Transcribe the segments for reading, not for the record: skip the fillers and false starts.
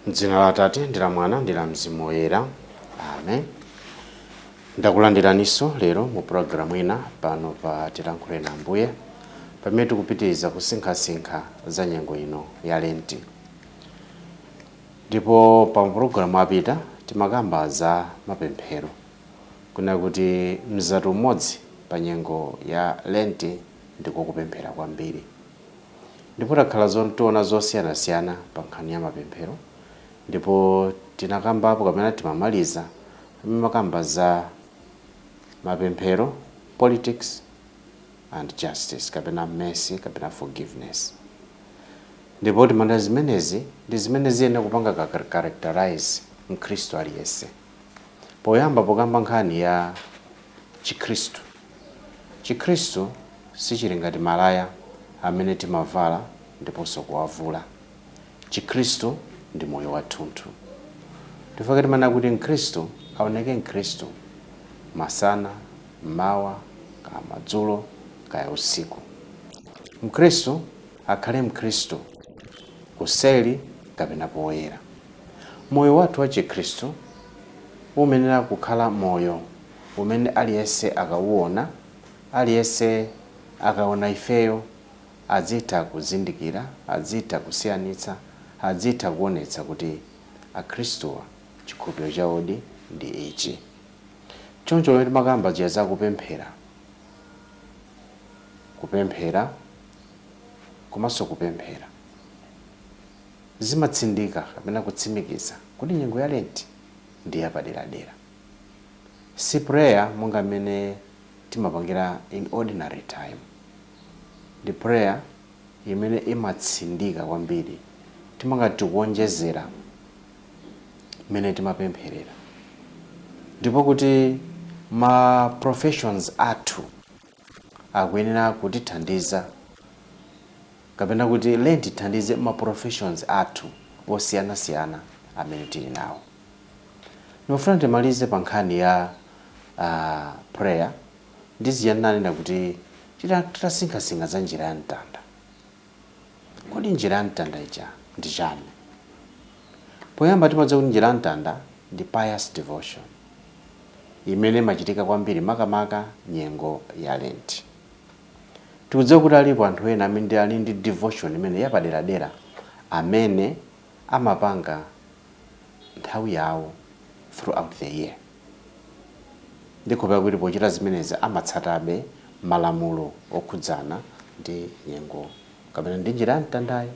M'dzina la Atate ndi la Mwana ndi la Mzimu Woyera, amen. Ndakulandiraninso lero mu pulogalamu ina pano pa Tilankhule na Ambuye, pamene tikupitiriza kusinkhasinkha za nyengo ino ya Lenti. Ndipo pa pulogalamu apita timakamba za mapemphero, kuna kuti mzati umodzi pa nyengo ya Lenti ndiko kupemphera kwambiri. Ndipo takhala zontiona zosiyanasiyana pa nkhani ya mapemphero, ndipo tinakambapo kapena timamaliza makamba za mapemphero, politics and justice, kapena mercy kapena forgiveness. Ndipo timanda zimenezi ndi zimene ziyenera kupanga ka characterize Mkhristu aliyense. Poyamba pokamba nkhani ya Chikhristu, Chikhristu sichili ngati malaya amene timavala ndiponso kuwavula. Chikhristu ndi moyo wathunthu. Tifake timanena kuti Mkhristu aoneke Mkhristu masana, mmawa, kaya madzulo, kaya usiku. Mkhristu akhale Mkhristu kuseli kapena poyera. Moyo wathu wa Chikhristu umenera kukhala moyo umene aliyense akauona, aliyense akaona ifeyo, adzitha kuzindikira, adzitha kusiyanitsa, adzitha kuonetsa kuti Akhristuwa chikhulupiriro chawodi ndi ichi. Choncho lomwe timakamba njira za kupemphera, kupemphera komanso kupemphera zimatsindika kapena kutsimikiza kuti nyengo ya Lenti ndi yapaderadera. Si prayer monga mmene timapangira in ordinary time, ndi prayer imene imatsindika kwambiri, timangati tikuonjezera mmene timapempherera, ndipo kuti ma professions athu akuyenera kutithandiza, kapena kuti Lent ithandize ma professions athu osiyanasiyana amene tili nawo. Ndimafuna timalize pa nkhani ya prayer ndi ziyananena kuti titasinkhasinkha za njira ya mtanda. Kodi njira ya mtanda ija ndi chani? Poyamba timadziwa kuti njira ya mtanda ndi pious devotion imene imachitika kwambiri makamaka nyengo ya Lent. Tikudziwa kuti alipo anthu ena amene ali ndi devotion imene yapaderadera, amene amapanga nthawi yawo throughout the year. Ndikhulupirira kuti pochita zimenezi amatsatabe malamulo okhudzana ndi nyengo kapena ndi njira ya mtandayo.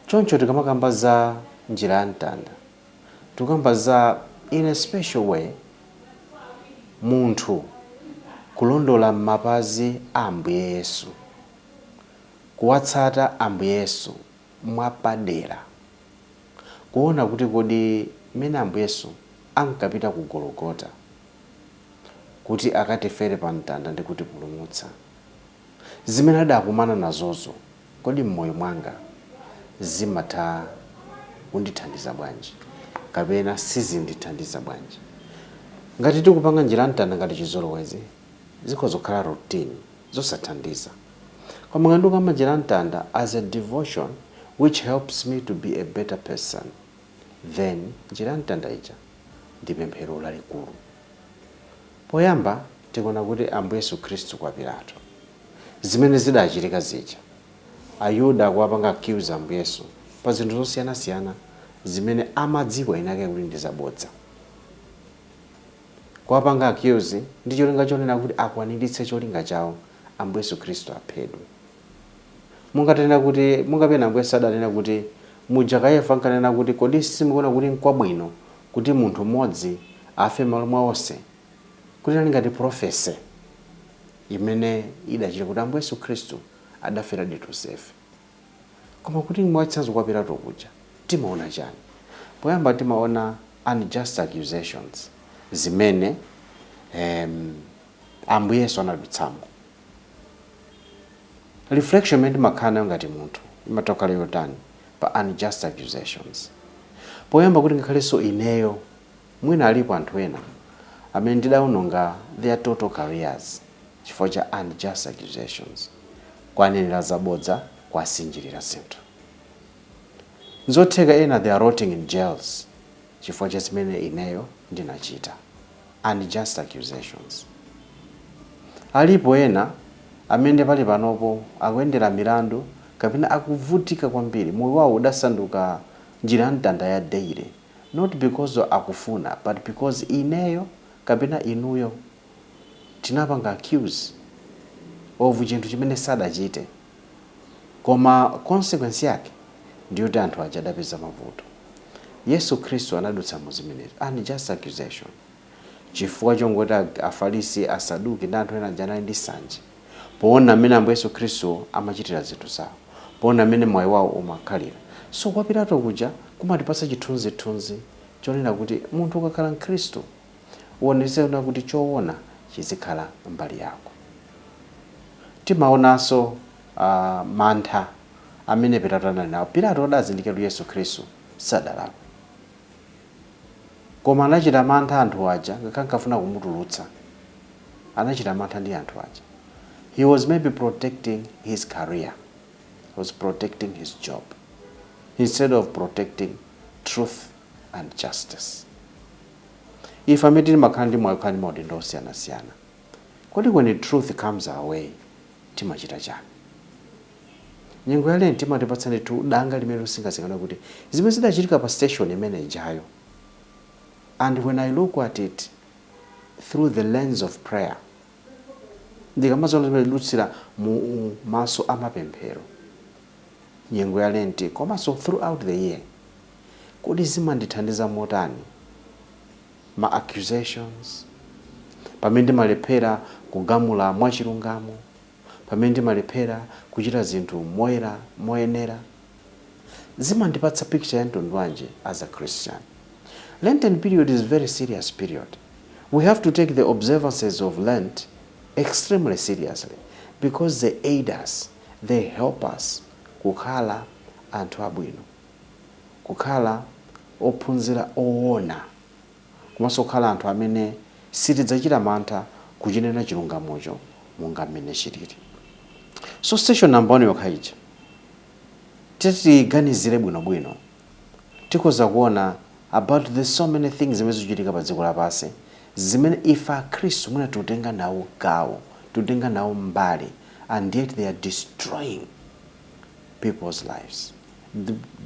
Choncho tikamakamba za njira ya mtanda, tikukamba za in a special way munthu kulondola mapazi a Ambuye Yesu, kuwatsata Ambuye Yesu mwapadera, kuona kuti kodi mmene Ambuye Yesu ankapita ku Gologota kuti akatifere pa mtanda ndi kutipulumutsa, zimene adakumana nazozo, kodi mmoyo mwanga zimatha kundithandiza bwanji kapena sizindithandiza bwanji? Ngati tikupanga njira ya mtanda ngati chizolowezi, zikhoza kukhala routine zosathandiza. Koma ngati ndikukamba njira ya mtanda as a devotion which helps me to be a better person, then njira ya mtanda ija ndi pemphero lalikulu. Poyamba tikuona kuti Ambuye Yesu Khristu kwa Pilato, zimene zidachitika zija, Ayuda akuwapanga accuse Ambuye Yesu pa zinthu zosiyanasiyana zimene amadziwa eni ake kuti ndi zabodza, kuwapanga accuse ndi cholinga chonena kuti akwaniritse cholinga chawo, Ambuye Yesu Khristu aphedwe. Mungatanena kuti mungapena Ambuye Yesu adanena kuti muja Kayafa ankanena kuti, "Kodi simukuona kuti nkwabwino kuti munthu mmodzi afe m'malo mwa onse?" Kuti inali ngati prophecy imene idachita kuti Ambuye Yesu Khristu adafera tonsefe. Koma kuti mwachitsanzo kwa Pilato kuja timaona chani? Poyamba timaona unjust accusations zimene Ambuye Yesu anadutsamo. Reflection imene timakhala nayo ngati munthu imatha kukhala yotani pa unjust accusations? Poyamba kuti ngakhalenso ineyo, mwina alipo anthu ena amene ndidawononga their total careers chifukwa cha unjust accusations, kwanenera zabodza, kwasinjirira zinthu. Nzotheka ena they are rotting in jails chifukwa cha zimene ineyo ndinachita, unjust accusations. Alipo ena amene pali panopo akuyendera milandu kapena akuvutika kwambiri, moyo wawo udasanduka njira ya mtanda ya daily, not because akufuna, but because ineyo kapena inuyo tinapanga accuse of chinthu chimene sadachite, koma consequence yake ndiyoti anthu aja adapeza mavuto. Yesu Khristu anadutsa mu zimenezo, unjust accusation, chifukwa chongoti Afarisi, Asaduki ndi anthu ena aja anali ndi sanje poona mmene Ambuye Yesu Khristu amachitira zinthu zawo, poona mmene moyo wawo umakhalira. So kwa Pilato kuja kumatipatsa chithunzithunzi chonena kuti munthu ukakhala Mkhristu, uonetse kuti choona chizikhala mbali yako. Timaonanso mantha amene Pilato anali nawo. Pilato adazindikira kuti Yesu Khristu sadalakwe, koma anachita mantha anthu aja. Ngakhale ankafuna kumutulutsa, anachita mantha ndi anthu aja. He was maybe protecting his career, he was protecting his job instead of protecting truth and justice. Ife amene timakhala ndi moyo, khala ndi maudindo osiyanasiyana, kodi when the truth comes our way timachita chani? Nyengo ya Lent imatipatsa ndithu danga limene lusingasikana kuti zimene zidachitika pa station imene ijayo, and when I look at it through the lens of prayer, ndikamaziona zimene zidutsira mu maso amapemphero nyengo ya Lent komanso throughout the year, kodi zimandithandiza motani? Ma accusations, pamene ndimalephera kugamula mwachilungamo, pamene ndimalephera kuchita zinthu moyera, moyenera, zimandipatsa picture ya mtundu wanji as a Christian? Lenten period is very serious period. We have to take the observances of Lent extremely seriously because they aid us, they help us kukhala anthu abwino, kukhala ophunzira oona, komanso kukhala anthu amene sitidzachita mantha kuchinena chilungamocho monga mmene chilili. So station number one yokha ija, titiganizire bwinobwino, tikhoza kuona about the so many things zimene zikuchitika pa dziko lapansi zimene ife Akhristu mwina tikutenga nawo gawo, tikutenga nawo mbali, and yet they are destroying people's lives,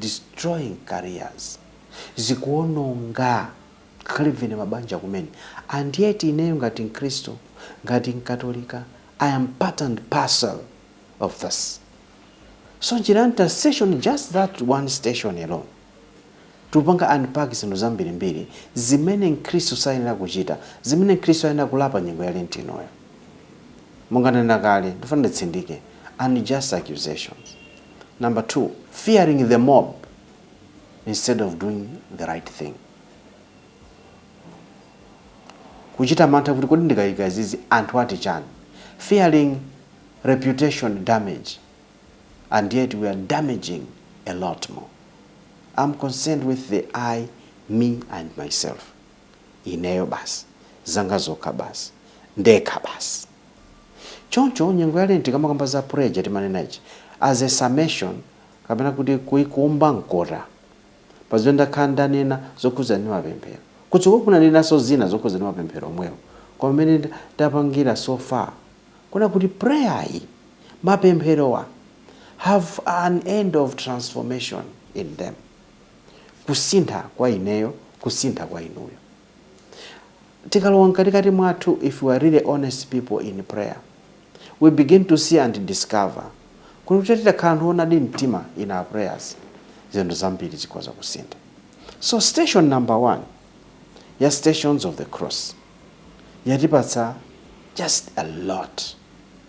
destroying careers, zikuononga ngakhale vene mabanja kumene, and yet ineyo ngati Mkhristu, ngati Mkatolika, I am part and parcel of this. So njira station, just that one station alone, tupanga unpack zinthu zambirimbiri zimene Mkhristu sayenera kuchita, zimene Mkhristu ayenera kulapa nyengo ya Lent inoyo. Monga nena kale, ndifuna nditsindike: unjust accusations. Number two, fearing the mob instead of doing the right thing. Kuchita mantha kuti kodi ndikayika zizi anthu ati chani? Fearing reputation damage, and yet we are damaging a lot more. I'm concerned with the I, me and myself, ineyo basi, zanga zokha basi, ndekha basi. Choncho nyengo ya Lent, kamakamba za prayer, timanena ichi as a summation kapena kuti kuikumba mkota pazimene ndakhala ndanena zokhuza ndi mapemphero. Kutsogolo kunanenanso zina zokhuza ndi mapemphero omwewo, koma mmene tapangira so far, kuna kuti prayer iyi, mapempherowa have an end of transformation in them, kusintha kwa ineyo, kusintha kwa inuyo. Tikalowa mkatikati mwathu, if we are really honest people in prayer, we begin to see and discover kuti titakhala anthu oonadi mtima in our prayers, zinthu zambiri zikhoza kusintha. So station number one ya Stations of the Cross yatipatsa just a lot,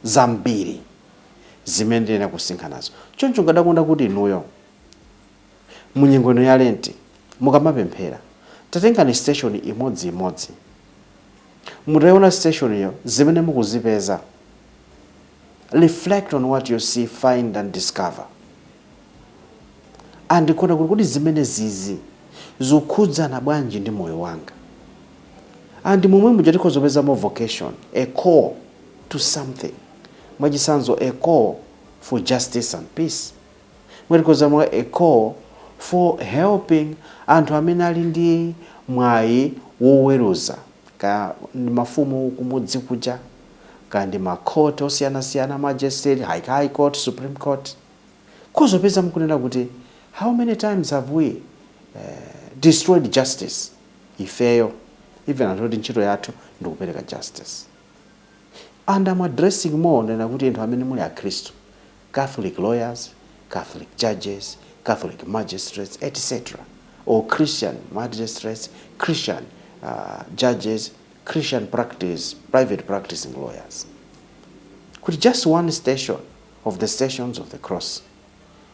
zambiri zimene tiyenera kusinkha nazo. Choncho ngadakonda kuti inuyo munyengo ino ya Lenti, mukamapemphera, tatengani station imodziimodzi. Mutayiona station iyo, zimene mukuzipeza, reflect on what you see, find and discover, and kuona kuti kuti zimene zizi zikukhudzana bwanji ndi moyo wanga, and momwe muja tikhoza kupezamo vocation, a call to something. Mwachitsanzo, a call for justice and peace, mwatikozamo a call for for helping anthu amene ali ndi mwayi woweruza, ka ndi mafumu kumudzi kuja, ka ndi makhoti osiyanasiyana, magistrate, high court, Supreme Court. Kuzopeza mukunena kuti how many times have we destroyed justice ifeyo, even anthu oti ntchito yathu ndikupereka justice? And I'm addressing more, nena kuti anthu amene muli akhristu, Catholic lawyers, Catholic judges, Catholic magistrates, etc., or Christian magistrates, Christian judges, Christian practice, private practicing lawyers, kuti just one station of the Stations of the Cross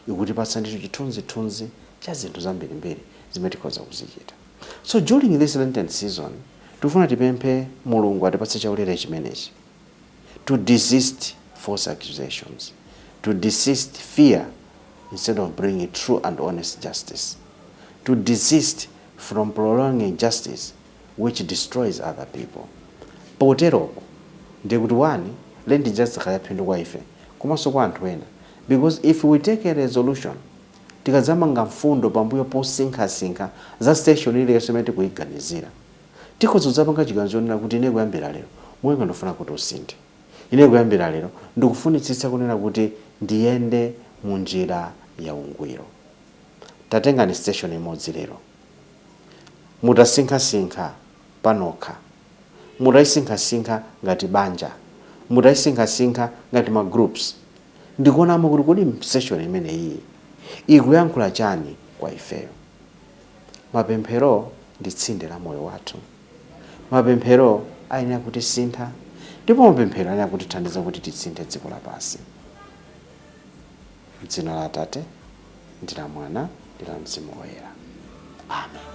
ikutipatsa ndithu chithunzithunzi cha zinthu zambirimbiri zimene tikhoza kuzichita. So during this Lenten season, tikufuna tipemphe Mulungu atipatse chaulere chimenechi, to desist false accusations, to desist fear instead of bringing true and honest justice, to desist from prolonging justice which destroys other people. Poteroko ndiye kuti one, Lent justice yaphindu kwa ife komanso kwa anthu ena, because if we take a resolution, tikadzamanga mfundo pambuyo posinkhasinkha za station iliyonse imene tikuyiganizira, tikhoza kudzapanga chiganizo chonena kuti ine kuyambira lero moyo ndifuna kuti usinthe, ine kuyambira lero ndikufunitsitsa kunena kuti ndiyende mu njira ya ungwiro. Tatengani station imodzi lero, mutasinkhasinkha panokha, mutayisinkhasinkha ngati banja, mutayisinkhasinkha ngati ma groups, ndikuonamo kuti kodi station imeneyi ikuyankhula chani kwa ifeyo? Mapemphero ndi tsinde la moyo wathu. Mapemphero ayenera kutisintha, ndipo mapemphero ayenera kutithandiza kuti tisinthe dziko lapansi. M'dzina la Atate ndi la Mwana ndi la Mzimu Woyera, amen.